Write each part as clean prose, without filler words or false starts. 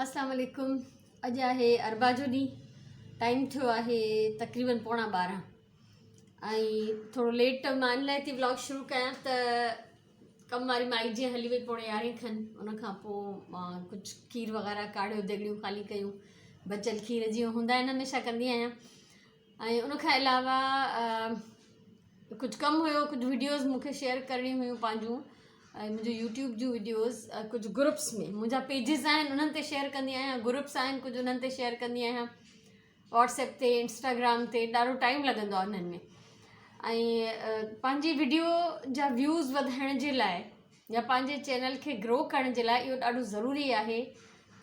اسلام عليڪم اڄ آهي اربع جو ڏينهن ٽائيم ٿيو آهي تقريبن پوڻا 12 ۽ ٿورو ليٽ مان ان لاء ٿي ولاگ شروع ڪيان ته ڪم واري مائي جيئن هلي وئي پوڻي يارهين کن ان کان پوء مان ڪجهه کير وغيره ڪاڙهيو ديڳڙيون خالي ڪيون بچيل کير جيئن هوندا آهن هميشه ڪندي آهيان ۽ ان کان علاوه ڪجهه ڪم هيو ڪجهه وڊيوز مون کي شيئر ڪرڻيون هيون پنهنجون ۽ منهنجو يوٽيوب جون وڊيوز ڪجهه گروپس ۾ منهنجا پيجز آهن انهن تي شيئر ڪندي آهيان گروپس آهن ڪجهه انهن تي شيئر ڪندي آهيان واٽس ايپ تي انسٽاگرام تي ڏاڍو ٽائيم لڳندو آهي انهن ۾ ۽ پنهنجي وڊيو جا ويوز وڌائڻ جي لاء يا پنهنجي چينل کي گرو ڪرڻ جي لاء اهو ڏاڍو ضروري آهي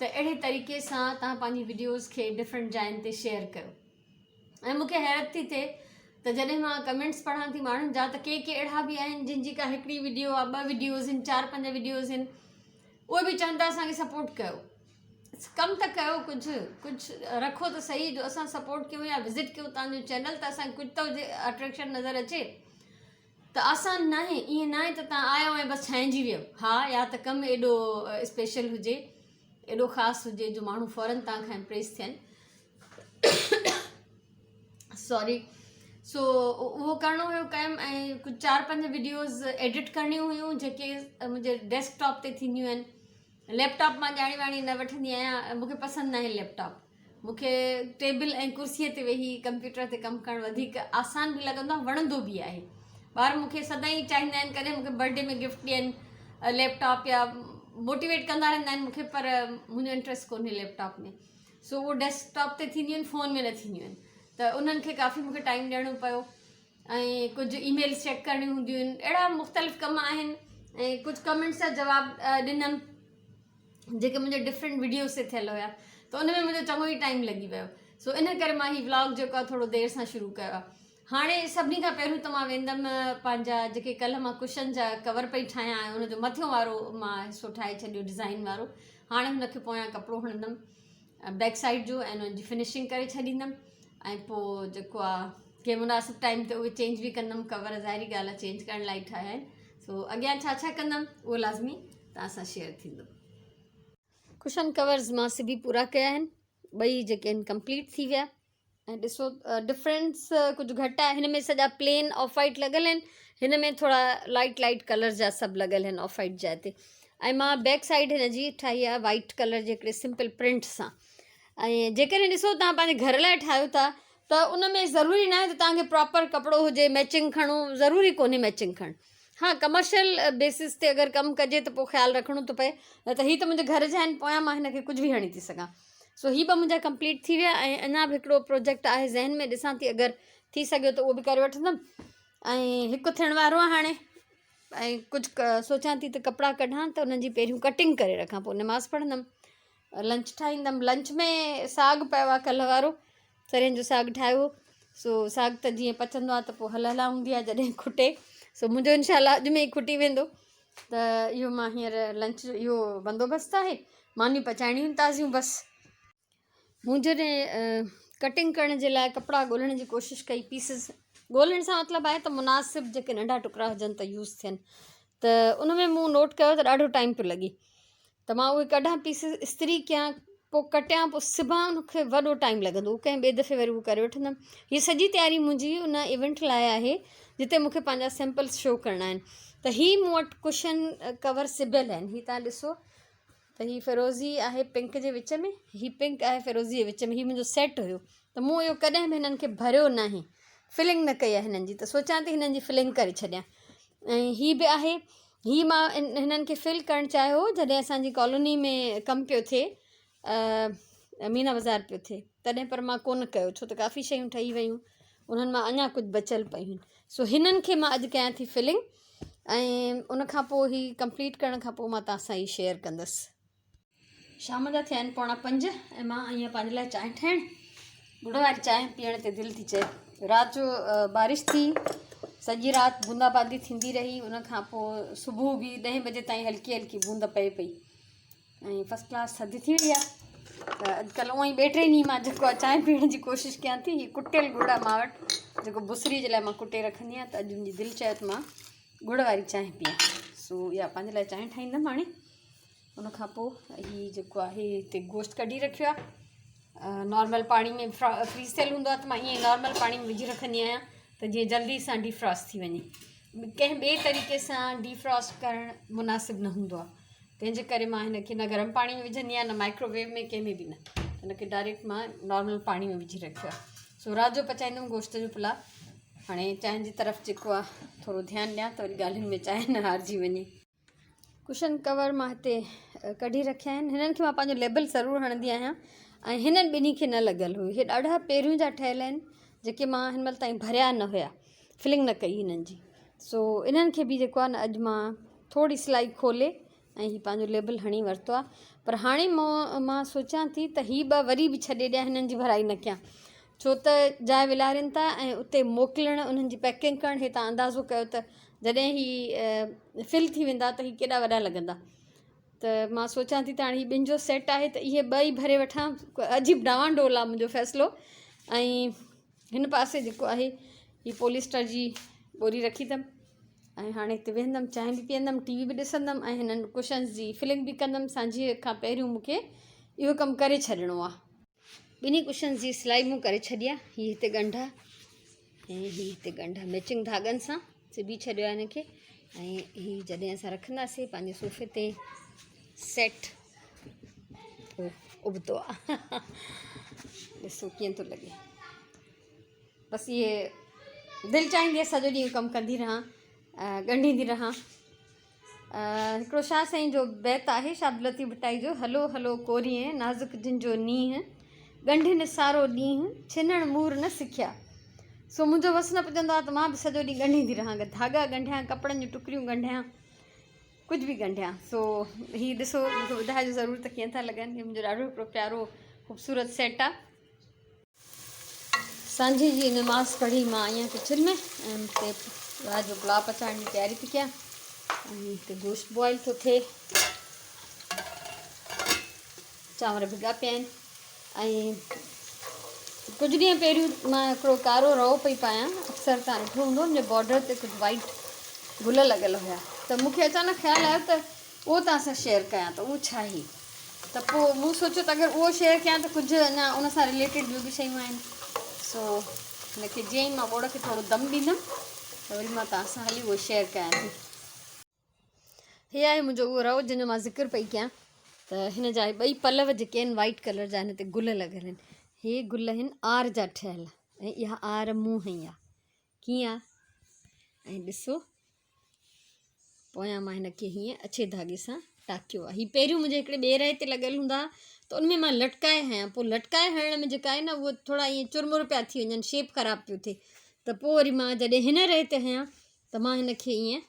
ته اهڙي طريقي سان توهان پنهنجي وڊيوز کي ڊفرنٽ جاين تي شيئر ڪيو ۽ مون کي حيرت ٿي ٿئي ته جڏهن مان ڪمينٽس پڙهان ٿي ماڻهن جا ته ڪي ڪي اهڙا به آهن جن جي ڪا هڪڙي وڊيو آهي ٻه وڊيوز آهن چار پنج وڊيوز آهن اهي به چون ٿا اسانکي سپورٽ ڪيو ڪم ته ڪيو ڪجهه ڪجهه رکو ته صحيح جو اسان سپورٽ ڪيون يا وزٽ ڪيون تان جو چينل ته اسانکي ڪجهه ته هجي اٽريڪشن نظر اچي ته آسان ناهي ائين ناهي ته تان آيو ۽ بس ڇانئجي ويو ها يا ته ڪم ايڏو اسپيشل هجي ايڏو خاص هجي جو ماڻهو فورن تان کان امپريس ٿين سوري سو اهو ڪرڻو هيو ڪيم ۽ ڪجهه چار پنج وڊيوز ايڊٽ ڪرڻيون هيون جيڪي منهنجي ڊيسڪ ٽاپ تي ٿينديون آهن ليپ ٽاپ مان ڄاڻي واڻي نه وٺندي آهيان مونکي پسند ناهي ليپ ٽاپ مونکي ٽيبل ۽ ڪرسيء تي ويهي ڪمپيوٽر تي ڪم ڪرڻ وڌيڪ آسان به لڳندو آهي وڻندو به آهي ٻار مونکي سدائين چاهيندا آهن ڪڏهن مونکي برٿ ڊي ۾ گفٽ ڏين ليپ ٽاپ يا موٽيويٽ ڪندا رهندا آهن مونکي پر منهنجو انٽرسٽ ڪونهي ليپ ٽاپ ۾ سو اهو ڊيسڪ ٽاپ تي ٿينديون آهن فون ۾ نه ٿينديون آهن ته انهن کي ڪافي مونکي ٽائيم ڏيڻو پيو ۽ ڪجهه اي ميلز چيڪ ڪرڻيون هونديون آهن اهڙا مختلف ڪم آهن ۽ ڪجهه ڪمينٽس جا جواب ڏنم جيڪي منهنجي ڊفرنٽ وڊيوز تي ٿيل هيا ته ان ۾ منهنجو چڱو ئي ٽائيم لڳي ويو سو ان ڪري مان هي ولاگ جيڪو آهي ٿورو دير سان شروع ڪيو آهي هاڻي سڀني کان پهريون ته مان ويندم پنهنجا جيڪي ڪلهه مان ڪشن جا ڪور پئي ٺاهيان ۽ ان جو مٿيون وارو مان حصو ٺاهي ڇڏيو ڊزائين وارو هاڻي هن کي پويان ڪپڙو هڻندم بيڪ سائيڊ جو ۽ ان جي فنشنگ ڪري ڇڏيندم ۽ پوء جيڪو آ ڪنهن مناسب ٽائيم تي اهي چينج به ڪندم ڪور ظاهري ڳالهه آ چينج ڪرڻ لاء ٺاهيا آهن سو اڳيان ڇا ڇا ڪندم اهو لازمي توهان سان شيئر ٿيندو. ڪشن ڪورز مان سبي پورا ڪيا آهن ٻئي جيڪي آهن ڪمپليٽ ٿي ويا ۽ ڏسو ڊفرنس ڪجهه گهٽ آهي هن ۾ سڄا پلين آف وائٽ لڳل آهن هن ۾ ٿورا لائٽ لائٽ ڪلر جا سڀ لڳل آهن آف وائٽ جاء تي ۽ مان بيڪ سائيڊ هن جي ٺاهي آهي وائٽ ڪلر جي هڪڙي سمپل پرنٽ سان ۽ جيڪڏهن ڏسو تان پنهنجي گهر لاء ٺاهيو ٿا ته ان ۾ ضروري ناهي ته تان کي پراپر ڪپڙو هجي ميچنگ کڻو ضروري ڪونهي ميچنگ کڻ ها ڪمرشل بيسس تي اگر ڪم ڪجي ته پوء خيال رکڻو ٿو پئي نه ته هي ته منهنجي گهر جا آهن پويان مان هن کي ڪجهه به هڻي ٿي سگهان سو هي ٻه منهنجا ڪمپليٽ ٿي ويا ۽ اڃا به هڪڙو پروجيڪٽ آهي ذهن ۾ ڏسان ٿي اگر ٿي سگهيو ته اهو به ڪري وٺندم ۽ هڪ ٿيڻ وارو آهي هاڻي ۽ ڪجهه سوچان ٿي ته ڪپڙا ڪڍان ته انهن جي پهريون ڪٽنگ ڪري رکان پوء نماز پڙهندم لنچ ٺاهيندم لنچ ۾ ساڳ پيو آهي ڪلهه وارو سرين جو ساڳ ٺاهيو سو ساڳ ته جيئن پچندو آهي ته پوء هل هلان هوندي آهي جڏهن کٽي سو منهنجو انشاء الله اڄ ۾ ئي کٽي ويندو ته اهو مان هينئر لنچ جو اهو بندوبست آهي مانيون پچائڻيون آهن تازيون بس. مون جڏهن ڪٽنگ ڪرڻ جي لاء ڪپڙا ڳولڻ جي ڪوشش ڪئي پيسز ڳولڻ سان مطلب آهي ته مناسب جيڪي ننڍا ٽڪرا هجن ته يوز ٿين ته ان ۾ مون نوٽ ڪيو ته ڏاڍو ٽائيم پيو لڳي ته مان اهي ڪڍان پيسز استري ڪيان پوء ڪٽيان پوء سبان ان کي وڏو ٽائيم لڳندو ڪنهن ٻئي دفعي وري اهو ڪري وٺندم هي سڄي تياري منهنجي ان ايونٽ لاء آهي جتي مون کي پنهنجا سيمپلس شو ڪرڻا آهن ته هي مون وٽ ڪشن ڪور سبيل آهن هي تان ڏسو ته هي فيروزي آهي پنڪ جي وچ ۾ هي پنڪ آهي فيروزي جي وچ ۾ هي منهنجو سيٽ هيو ته مون اهو ڪڏهن به هنن کي ڀريو ناهي فلنگ نه ڪئي آهي هنن جي ته سوچان ٿي هنن جي فلنگ ڪري ڇڏيان ۽ هي به آهي هي مان هنن کي فل ڪرڻ چاهيو هو جڏهن اسان جي ڪالوني ۾ ڪم پيو ٿئي مينا بازار پيو ٿئي تڏهن پر مان ڪونه ڪيو ڇو ته ڪافي شيون ٺهي ويون انهن مان اڃا ڪجهه بچيل پيون آهن سو هنن کي مان اڄ ڪيان ٿي فلنگ ۽ ان کان پوء هي ڪمپليٽ ڪرڻ کان پوء مان توهان سان هي شيئر ڪندس. شام جا ٿيا آهن پوڻا پنج ۽ مان آئي آهيان پنهنجي لاء چانهه ٺاهڻ. ڳڙ واري چانهه پيئڻ تي دل ٿي چئي. رات جو بارش ٿي، سڄي رات بوندا باندي ٿيندي رهي، ان کان پوء صبح به ڏهين بجي تائين هلڪي هلڪي بوند پئي پئي ۽ فرسٽ ڪلاس ٿڌ ٿي وئي آهي ته اڄڪلهه اونئن ئي ٻئي ٽي ڏينهن مان جيڪو آهي چانهه پيئڻ جي ڪوشش ڪيان ٿي. هي ڪٽيل ڳڙ آهي مان وٽ جيڪو بسري جي لاء مان ڪٽي رکندي آهيان ته اڄ منهنجي دل چيو ته مان ڳڙ واري چانهه پيئان، سو اها پنهنجي لاء چانهه ٺاهيندم هاڻي. ان کان پوء هي جيڪو آهي هتي گوشت ڪڍي رکيو آهي نارمل پاڻي ۾ فريز ٿيل هوندو آهي ته مان ائين نارمل پاڻي ۾ وجهي رکندي آهيان ته جيئن جلدي سان ڊيفراسٽ ٿي وڃي ڪنهن ٻئي طريقي سان ڊيفراسٽ ڪرڻ مناسب نه هوندو آهي تنهن جي ڪري مان هن کي نه گرم پاڻي ۾ وجهندي آهيان نه مائڪروويو ۾ ڪنهن ۾ به نه هن کي ڊائريڪٽ مان نارمل پاڻي ۾ وجهي رکيو آهي سو رات جو پچائيندم گوشت جو پلاء هاڻي چانهه جي طرف جيڪو آهي ٿورو ڌيان ڏيان ته وري ڳالهين ۾ چانهه نه هارجي وڃي ڪشن ڪور مان هتي ڪڍي رکيا آهن هنن کي مان پنهنجو ليبل ضرور هڻندي آهيان ۽ هنن ٻنهي کي نه لڳل هو هي ڏاڍا پهريون جا ٺهيل آهن جيڪي مان هن مهل تائين ڀريا نه هيا فلنگ نه ڪئي هنن جي سو انهن کي به جيڪو آهي نه اڄ مان ٿوري سلائي کولي ۽ هي پنهنجو ليبل هڻي ورتو آهي پر هاڻي مان سوچيان ٿي ته هي ٻه وري به ڇڏي ڏيان هنن جي ڀرائي نه ڪيان ڇو ته جاء ولارين ٿا ۽ اتي موڪلڻ انهن جي پيڪنگ ڪرڻ هي تان اندازو ڪيو ته جڏهن هي فل ٿي ويندا ته هي ڪيڏا وڏا لڳندا ته مان سوچان ٿي ته هاڻي هي ٻن جو سيٽ آهي ته اهي ٻه ئي ڀري وٺان عجيب ڊانوان ڊول آهي منهنجو فيصلو ۽ هن پاسي جيڪو آهي هي پوليسٽر جي ٻوري رکي اٿم ۽ هاڻي هتي ويهندم چانهه به پيئندم ٽي وي به ڏسندم ۽ هنن ڪشنز جي فلنگ به ڪندم سانجهيء کان پهريون مونکي اهو ڪم ڪري ڇڏڻو آهي ٻنهي ڪشنز جي سلائي مون ڪري ڇڏي آهي هي هتي ڳنڍ آهي ۽ هي هتي ڳنڍ آهي ميچنگ ڌاڳن سان سبي ڇڏيو آهي هن کي ۽ هي جڏهن اسان رکنداسين پنهنجي صوفي تي سيٽ پوء ابتو آهي ڏسو ڪيئن ٿو لڳي بس اهي دل چاهيندي آهي سڄو ڏينهن ڪم ڪندي رهان ڳنڍيندي رهان هڪڙو شاهه سائين جو بيت آهي شاهه عبداللطيف ڀٽائي جو هلو هلو ڪوريئين نازڪ جن جو نينهن ڳنڍين سارو ڏينهن ڇنڻ مور نه سکيا سو منهنجو وس نه پڄندو آهي ته مان به سڄو ڏينهن ڳنڍيندي رهان ڌاڳا ڳنڍيان ڪپڙن جون ٽڪريون ڳنڍيان ڪجهه به ڳنڍيان سو هي ڏسو مونکي ٻڌائجو ضرور ته ڪيئن ٿا لڳن هي منهنجو ڏاڍو هڪڙو پيارو خوبصورت سيٽ آهي سانجهي جي نماز پڙهي مان آئي آهيان ڪچن ۾ ۽ هتي رات جو پلاء پچائڻ جي تياري ٿي ڪيان ۽ هتي گوشت بوائل ٿو ٿئي چانور ڀڳا پيا آهن ۽ ڪجهه ڏينهن پهريون مان هڪڙو ڪارو رئو پئي پايان اڪثر تان ڏٺو هوندو منهنجي بارڊر تي ڪجهه وائٽ گل لڳل هيا ته مونکي اچانڪ خيال آيو ته اهو توهان سان شيئر ڪيان ته اهو ڇا آهي ته پوء مون سوچيو ته اگر اهو شيئر ڪيان ته ڪجهه اڃا ان سان رليٽيڊ ٻيون به شيون آهن سو هن کي جيئن ئي مان ٻوڙ کي ٿورو دم ڏيندم ته وري مان توهان سان هلي اهو شيئر ڪيان ٿي. هي آهي منهنجو اهو رئو جنهن جو مان ذڪر پئي ڪيان ته هن جا ٻئي پلو جيڪي آهن وائٽ ڪلر جا هن تي گل لڳل آهن هي گل آهن آر جا ٺهيل ۽ اها آر مون هنئي آهي ڪيئن آهي ۽ ڏسو پويان مان هن کي هيئن اڇي ڌاڳي سان ٽاڪيو آهي. هي پهريون منهنجي هڪڙي ٻئي رئي تي لڳل هوندا ها ته ان ۾ مان لٽڪائي هنيان پوء لٽڪائي هڻڻ ۾ جيڪا آهي نه اهو ٿورا ائين چرمر پيا ٿي وڃن شيپ خراب پيو ٿئي ته پوء وري مان جڏهن هن رئي تي هنيان ته مان هن کي ائين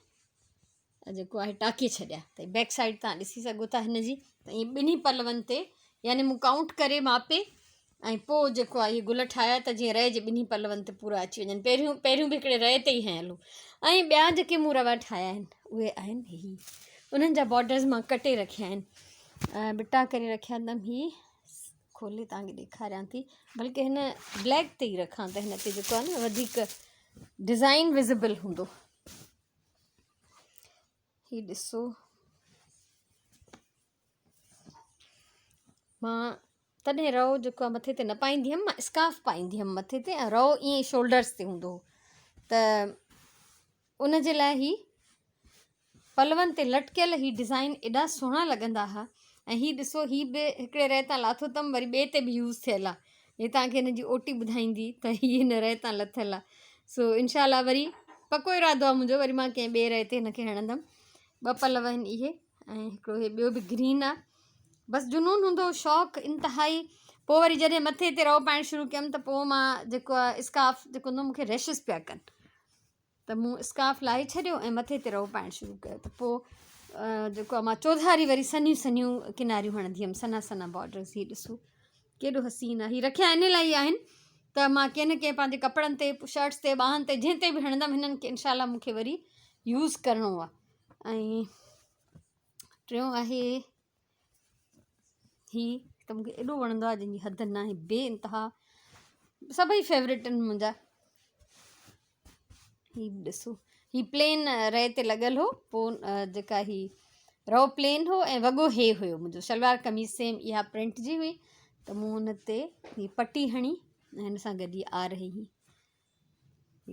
جيڪو آهي ٽاڪي ڇڏيا ته بيڪ سائيڊ تان ڏسي سگهو ٿا هن جي ته ائين ٻنهي پلون تي يعني مون ڪائونٽ ڪري ماپي ۽ پوء جيڪو آهي اهي گل ٺاهيا ته جيئن رئي جي ٻنهي پلون تي پورا اچي وڃن. پهريون پهريون به هڪڙي رئي تي ئي هنيل هو ۽ ٻيا جيڪي مون روا ٺاهيا آهن اهي آهن هي انهن جا بارڊرز مان ڪٽي رکيا آهن ٻٽا ڪري رکيا اٿم هي کولي توهان کي ڏيکاريان ٿي بلڪه هن بليڪ تي ئي رکان ته هن تي جيڪو آهي نه وڌيڪ ڊزائن وزبل هوندو هي ڏسو مان تڏهن رئو جيڪو آهي مٿي تي نه پائيندي هيم مان اسڪارف پائيندي هيم مٿي تي ۽ رئو ائين ئي شولڊرس تي هوندو هو ته ان جي لاء هي پلون تي لٽڪيل هي ڊزائن ايڏا سهڻا لڳندا هئا ۽ هي ڏسو هي به هڪڙي رئي تان لاٿو اٿم وري ٻئي تي به يوز ٿيل آهي هي توهان کي هن جي اوٽي ٻڌائيندي ته هي هن رئي تان لٿل آهي سو انشاء الله وري پڪو ارادو آهي منهنجو وري مان ڪنهن ٻئي رئي تي هن کي هڻندم ٻه پلو آهن اهي ۽ هڪڙو هي ٻيو به گرين آ بس جنون هوندو هو شوق انتهائي پوء وري جڏهن مٿي تي رئو پائڻ شروع ڪيم ته پوء مان جيڪو آ اسڪارف جيڪو هوندو مونکي ريشز پيا ڪن ته مون اسڪارف لاهي ڇڏيو ۽ مٿي تي رئو پائڻ شروع ڪيو ته پوء جيڪو آ مان چوڌاري وري سنهيون سنهيون ڪناريون هڻندي هيم سنها سنها بارڊرز هي ڏسو ڪيڏو حسين آ هي رکيا ان لاء ئي آهن ته مان ڪنهن نه ڪنهن پنهنجي ڪپڙن تي شرٽس تي ٻانهن تي جنهن تي به هڻندم هنن کي انشاء الله مونکي وري يوز ڪرڻو آ ۽ ٽيون آهي هي ته مونکي ايڏو وڻندو آهي جنهن جي حد نه آهي بي انتها سڀئي فيورٽ آهن منهنجا هي به ڏسو هي پلين رئي تي لڳل هو پوء جيڪا هي رئو پلين هو ۽ وڳو هي هيو منهنجو شلوار قميص سيم اها پرنٽ جي هئي ته مون ان تي هي پٽي هڻي ۽ هن سان گڏ هي آر هي هي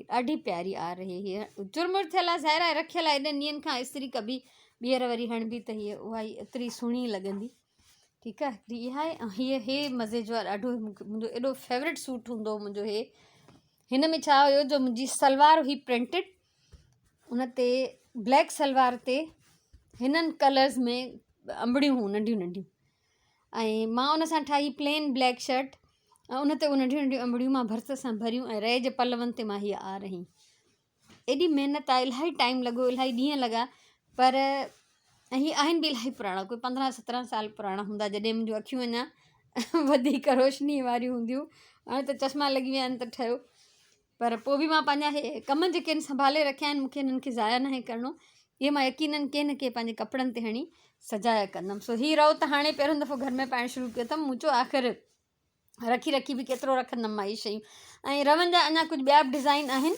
ڏاڍي پياري آر هي هي چرمر ٿيل آهي ظاهر آهي رکيل آهي ايڏن ڏينهن کان استري ڪبي ٻيهر وري هڻبي ته هي اها ئي ايتري سهڻي لڳندي ٺيڪ آهي هڪڙي اها آهي ۽ هيء هي مزي جو آهي ڏاڍو منهنجو ايڏو فيورٽ سوٽ هوندو هو منهنجو هي هن ۾ ڇا هيو جو منهنجي سلوار هئي پرنٽيڊ ان تي بليڪ سلوار تي هنن ڪلرز ۾ انبڙيون هيون ننڍيون ننڍيون ۽ مان ان سان ٺاهي پلين بليڪ شرٽ ۽ ان تي ننڍيون ننڍيون انبڙيون مان ڀرت سان ڀريون ۽ رئي جي پلون تي مان هيء آ رهي ايڏي محنت آهي الاهي ٽائيم لڳو الاهي ڏينهن لڳا پر ۽ هي آهن به الاهي پراڻا ڪوئي پندرهن سترهن سال پراڻا هوندا جڏهن منهنجون اکيون اڃا وڌيڪ روشني واريون هونديون هاڻي ته چشما لڳي ويا آهن ته ٺهيو پر پوء به مان پنهنجا هي ڪم جيڪي آهن سنڀالي رکيا آهن مونکي هنن کي ضايع ناهي ڪرڻو اهي مان يقينن ڪنهن نه ڪنهن پنهنجي ڪپڙن تي هڻي سجايا ڪندم سو هي رئو ته هاڻي پهريون دفعو گهر ۾ پائڻ شروع ڪيو اٿم مون چيو آخر رکي رکي به ڪيترو رکندم مان هي شيون ۽ رون جا اڃا ڪجهه ٻيا به ڊزائن آهن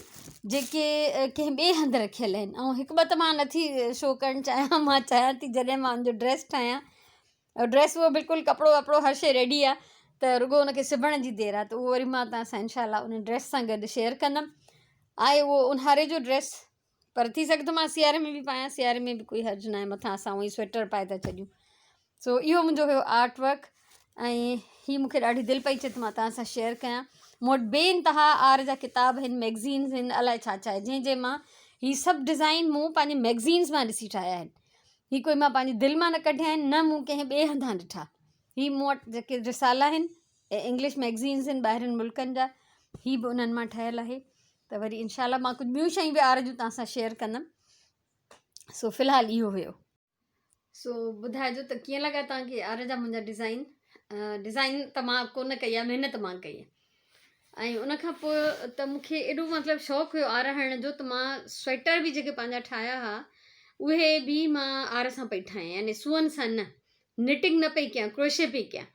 جيڪي ڪنهن ٻئي هنڌ رکيل آهن ۽ هڪ ٻه ته مان نٿي شو ڪرڻ چاهيان مان چاهيان ٿي جڏهن مان ان جو ڊريس ٺاهيان ڊريس اهو بلڪل ڪپڙو وپڙو هر شي ريڊي آ ته رڳو ان کي سبڻ جي دير آ ته اهو وري مان توهان سان انشاء الله ان ڊريس سان گڏ شيئر ڪندم آهي اهو اونهاري جو ڊريس پر ٿي سگهي ٿو مان سياري ۾ به پايان سياري ۾ به ڪوئي حرج ناهي مٿان اسان اونئي سوئيٽر پائي ٿا ڇڏيون سو اهو منهنجو هيو آرٽ ورڪ ۽ هي مونکي ڏاڍي دل پئي چئي ته مان توهان سان شيئر ڪيان مون وٽ بي انتها آر جا ڪتاب آهن ميگزينز آهن الائي ڇا ڇا آهي جنهن جنهن مان هي سڀ ڊزائن مون پنهنجي ميگزينز مان ڏسي ٺاهيا آهن هي ڪوئي مان پنهنجي دل مان نه ڪڍيا آهن نه مون ڪنهن ٻئي هنڌان ڏٺا. هي مون وٽ جيڪي رسالا آهن ۽ انگلش مئگزينز آهن ٻاهرين ملڪن جا هي به انهن مان ٺهيل آهي ته وري انشاء الله مان ڪجهه ٻيون شيون به آر جون توهان سان شيئر ڪندم سو في الحال اهو هيو. سو ٻڌائجو ته ڪيئن لڳا توهان کي آر جا منهنجا ڊزائن ڊزائن ته مان ڪونه ڪئي آهي محنت مان ڪئي آهي. ۽ ان کان پوء ته مون کي ايڏو مطلب شوق هيو آر هڻڻ جو ته مان سوئيٽر به جيڪي پنهنجا ٺاهيا هئا اهي به مان آر سان پئي ٺاهيان يعني سوئن سان نه نٽنگ نه پئي ڪيان ڪروشي پئي ڪيان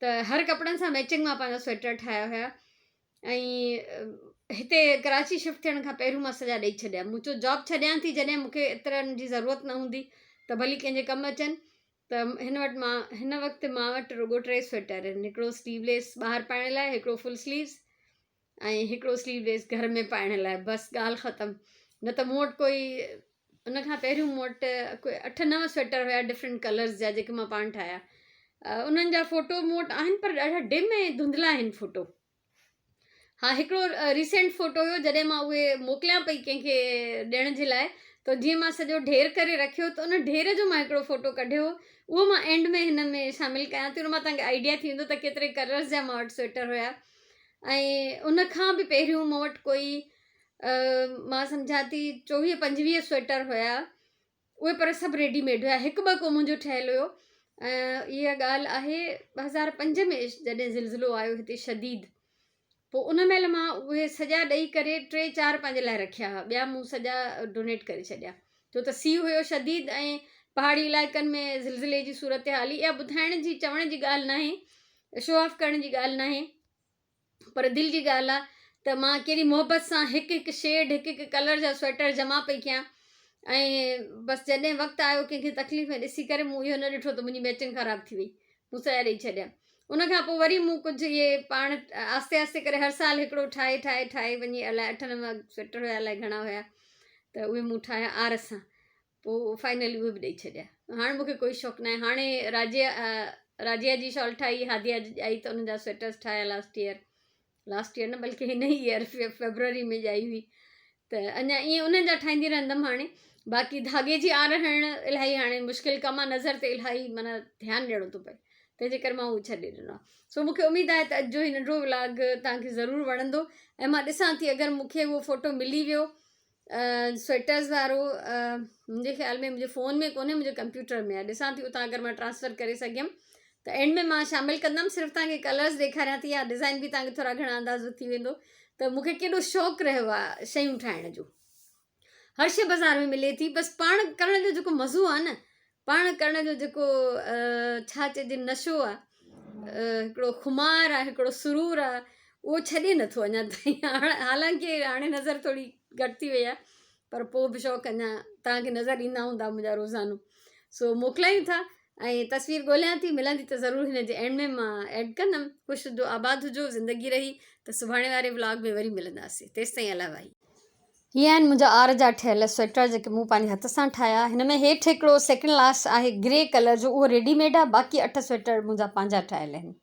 ته هر ڪپڙن سان ميچنگ مان پنهنجا سوئيٽر ٺاهيا هيا ۽ هتي ڪراچي شفٽ ٿيڻ کان پهريون مان سڄا ڏئي ڇڏيا مون چيو جاب ڇڏيان ٿي جڏهن مون کي ايترن جي ضرورت نه هوندي ته ڀلي ڪنهن جي ڪم اچن ته هن وٽ مان هن وقت مان وٽ رڳو ٽي سوئيٽر آهن هڪڙو سليو ليس ٻاهر پائڻ لاء هڪڙو فل سليوز ۽ هڪڙو سليو ليس گهر ۾ پائڻ لاء بس ڳالهه ختم نه ته مون وٽ ڪوئي ان کان پهريون مون وٽ ڪوئي اٺ نو سوئيٽر هيا ڊفرنٽ ڪلرز جا جيڪي مان پاڻ ٺاهيا انهن جا فوٽو مون وٽ آهن پر ڏاڍا ڊم ۽ ڌنڌلا آهن فوٽو ها هڪڙو ريسينٽ فوٽو هيو جڏهن مان اهي موڪليان پئي ڪنهن کي ڏيڻ جي لاء ته جيئن مان سڄو ڍير ڪري رکيو ته ان ڍير جو مان هڪڙو فوٽو ڪڍيو اهو مان اينڊ ۾ هن ۾ شامل ڪيان ٿي ان مان توهان کي آئيڊيا ٿي ويندو ته ڪيتري ڪلرز جا مان وٽ سوئيٽر هيا ۽ ان کان به پهريون مون وٽ ڪوئي مان سمجهان ٿي 24 25 سوئيٽر هيا اهي پر سڀ ريڊي ميڊ هيا هڪ ٻه ڪو منهنجو ٺهيل هيو ۽ اها ڳالهه آهي 2005 ۾ جڏهن زلزلو آيو هتي شديد پوء ان مهل مان اهي سڄا ڏئي ڪري ٽي چار پنهنجي لاء رکيا هئا ٻيا مون سڄا ڊونيٽ ڪري ڇڏيا ڇو ته سيء هيو شديد ۽ پهاڙي علائقن ۾ زلزلي جي صورتحال اها ٻڌائڻ جي چوڻ جي ڳالهه ناهي شو آف ڪرڻ جي ڳالهه ناهي پر دل جي ڳالهه آ ته مان ڪيڏي محبت سان هڪ هڪ شيڊ هڪ هڪ ڪلر جا سوئيٽر جمع پئي ڪيان ۽ بس جڏهن وقت آيو ڪنهن کي تڪليف ۾ ڏسي ڪري مون اهو نه ڏٺو ته منهنجي ميچنگ خراب ٿي وئي مون سڄا ڏئي ڇڏيا ان کان پوء وري مون ڪجهه اهي پاڻ آهستي آهستي ڪري هر سال هڪڙو ٺاهي ٺاهي ٺاهي وڃي الائي اٺ نو سوئيٽر هيا الائي گهڻا هيا ته اهي مون ٺاهيا آر سان پوء فائنلي اهي به ڏئي ڇڏيا. هاڻ مون کي ڪوئي شوق ناهي. هاڻي راجيا راجيا جي شال ٺاهي، هاديا جي ڄائي ته انهن جا سوئيٽرز ٺاهيا لاسٽ ايئر. لاسٽ ايئر نه بلڪه هن ئي ايئر فيبروري ۾ ڄائي هئي ته اڃا ائين انهن جا ٺاهيندي رهندم هاڻي. باقي ڌاڳي جي آر هڻڻ الاهي هاڻي مشڪل ڪم آهي نظر تي الاهي معنيٰ ڌيان ڏيڻو ٿو پئي تنهن جي ڪري مان اهو ڇڏي ڏنو آهي. سو مون کي اميد آهي ته اڄ جو هي ننڍڙو ولاگ توهان کي ضرور وڻندو ۽ مان ڏسان ٿي اگر مون کي اهو فوٽو ملي ويو سوئيٽرز وارو منهنجي خيال ۾ منهنجي فون ۾ ڪونهي منهنجي ڪمپيوٽر ۾ آهي ڏسان ٿي اتان اگر مان ٽرانسفر ڪري سگهيم ته اينڊ ۾ مان شامل ڪندم صرف توهان کي ڪلرز ڏيکاريان ٿي يا ڊزائن به توهان کي ٿورا گهڻا اندازو ٿي ويندو ته مون کي ڪيڏو شوق رهيو آهي شيون ٺاهڻ جو هر شي بازار ۾ ملي ٿي بس پاڻ ڪرڻ جو جيڪو مزو آهي نه پاڻ ڪرڻ جو جيڪو ڇا چئجي نشو آ هڪڙو خمار آ هڪڙو سرور آ اهو ڇڏي نٿو اڃا تائين حالانڪه هاڻي نظر ٿوري گهٽ ٿي وئي آ پر پوء به شوق اڃا توهان کي نظر ايندا هوندا منهنجا روزانو. سو موڪلايون ٿا ۽ تصوير ڳوليان ٿي ملندي ته ضرور هن جي اينڊ ۾ مان ايڊ ڪندم. خوش هجو آباد هجو زندگي رهي ته سڀاڻي واري ولاگ ۾ وري ملنداسين تيستائين الله واهي. هي آهن منهنجا آر جا ٺهيل سوئيٽر جيڪي مون پنهنجي هٿ سان ٺاهيا. هن ۾ هيٺ هڪڙو سيڪنڊ لاسٽ آهي گري ڪلر جو اهو ريڊي ميڊ آهي باقي اٺ سوئيٽر منهنجا پنهنجا ٺاهيل آهن.